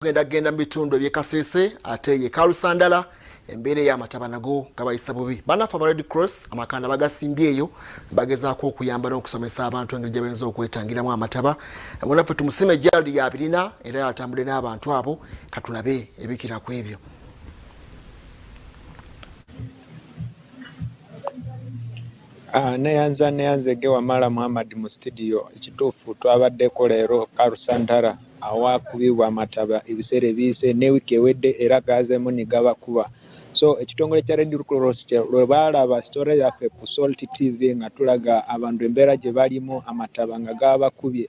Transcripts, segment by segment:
Tugenda kugenda mu bitundu eby'e Kasese ate ye Karusandara, embeera ey'amataba nago gabayisa bubi. Bannaffe aba Red Cross amakanda bagasimbye eyo, bagezaako okuyamba n'okusomesa abantu engeri gye bayinza okwetangiramu amataba. Munnaffe Tumusiime Gerald yabirina era yatambudde n'abantu abo, katulabe ebikira ku ebyo. Neyanza neyanzege Wamala Muhammad mu studio. Ekituufu twabaddeko leero Karusandara awakubibwa amataba ebiseera ebiyise ne wiiki ewedde, era gazeemu ne gabakuba. So ekitongole kya Red Cross lwe baalaba story yaffe ku Salt TV nga tulaga abantu embeera gye balimu, amataba nga gabakubye,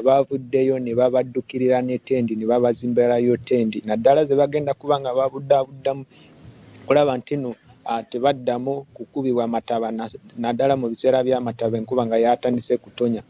bavuddeyo ne babaddukirira ne tendi ne babazimbirayo tendi, naddala ze bagenda kuba nga babudaabuddamu kulaba nti no tebaddamu kukubibwa mataba, naddala mu biseera by'amataba enkuba nga yatandise kutonya.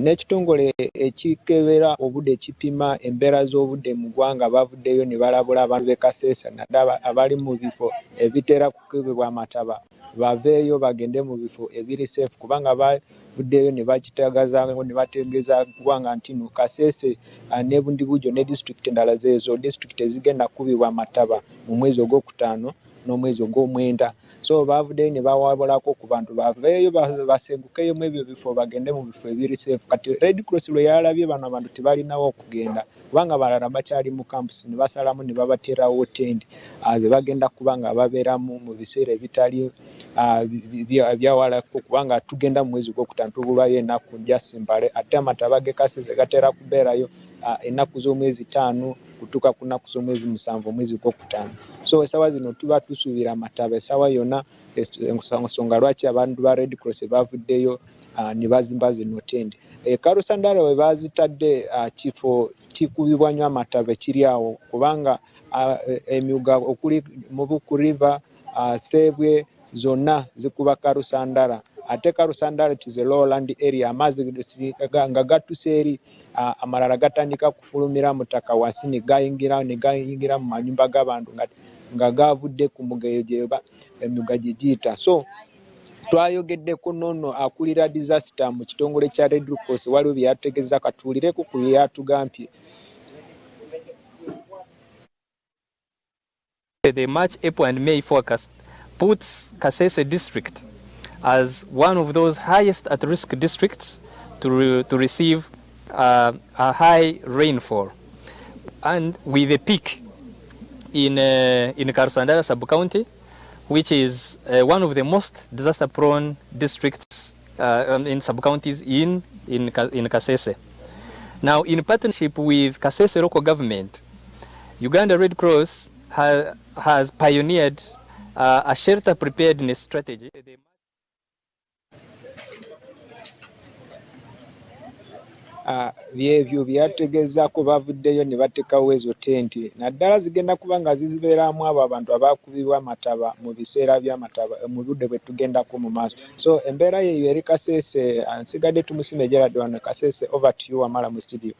N'ekitongole ekikebera obudde, ekipima embeera z'obudde mu ggwanga, bavuddeyo ne balabula abantu b'e Kasese, naddala abali mu bifo ebitera kukubibwa amataba, baveeyo bagende mu bifo ebiri safe, kubanga bavuddeyo ne bakitagaza ne bategeeza ggwanga nti no Kasese ne Bundibugyo ne disitulikiti endala zeezo disitulikiti ezigenda kukubibwa amataba mu mwezi ogwokutaano n'omwezi ogw'omwenda. So bavuddeyo ne bawabulako ku bantu baveeyo basengukeyo mu ebyo bifo bagende mu bifo ebiri safe. Kati Red Cross lwe yalabye bano abantu tebalinawo okugenda, kubanga balala bakyali mu campus, ne basalamu ne babateerawo tendi ze bagenda kuba nga babeeramu mu biseera ebitali byawalako, kubanga tugenda mu mwezi gwokutaano, tubulwayo ennaku njasimbale, ate amataba g'e Kasese gatera kubeerayo ennaku z'omwezi 5 kutuuka ku nnaku z'omwezi 7 omwezi gwokutaano. So essaawa zino tuba tusuubira amataba essaawa yonna, ensonga lwaki abantu ba Red Cross bavuddeyo ne bazimba zino tendi. Karusandara we bazitadde, kifo kikubibwa nnyo amataba ekiri awo, kubanga emyuga okuli Mubuku River, Sebwe, zonna zikuba Karusandara. Ate Karusandara it is a lowland area, amazzi nga gatuse eri, amalala gatandika kufulumira mu ttaka wansi ne gayingira mu manyumba g'abantu nga gavudde ku mugeyo gye emyuga gye giyita. So twayogeddeko n'ono akulira disaster mu kitongole kya Red Cross, waliwo bye yategeeza, katuwulireko ku bye yatugambye. The March, April and May forecast puts Kasese district as one of those highest at risk districts to receive a high rainfall, and with a peak in Karusandara sub-county, which is one of the most disaster-prone districts in sub-counties in Kasese. Now, in partnership with Kasese local government, Uganda Red Cross has pioneered a shelter preparedness strategy. Byebyo byategezaako, bavuddeyo ne bateekawo ezo tenti, naddala zigenda kuba nga zizibeeramu abo abantu abakubibwa amataba mu biseera by'amataba mu budde bwe tugendako mu maaso. So embeera yeeyo eri Kasese. Nsigadde Tumusiime Gerald wano Kasese. Over to you, Wamala, mu studio.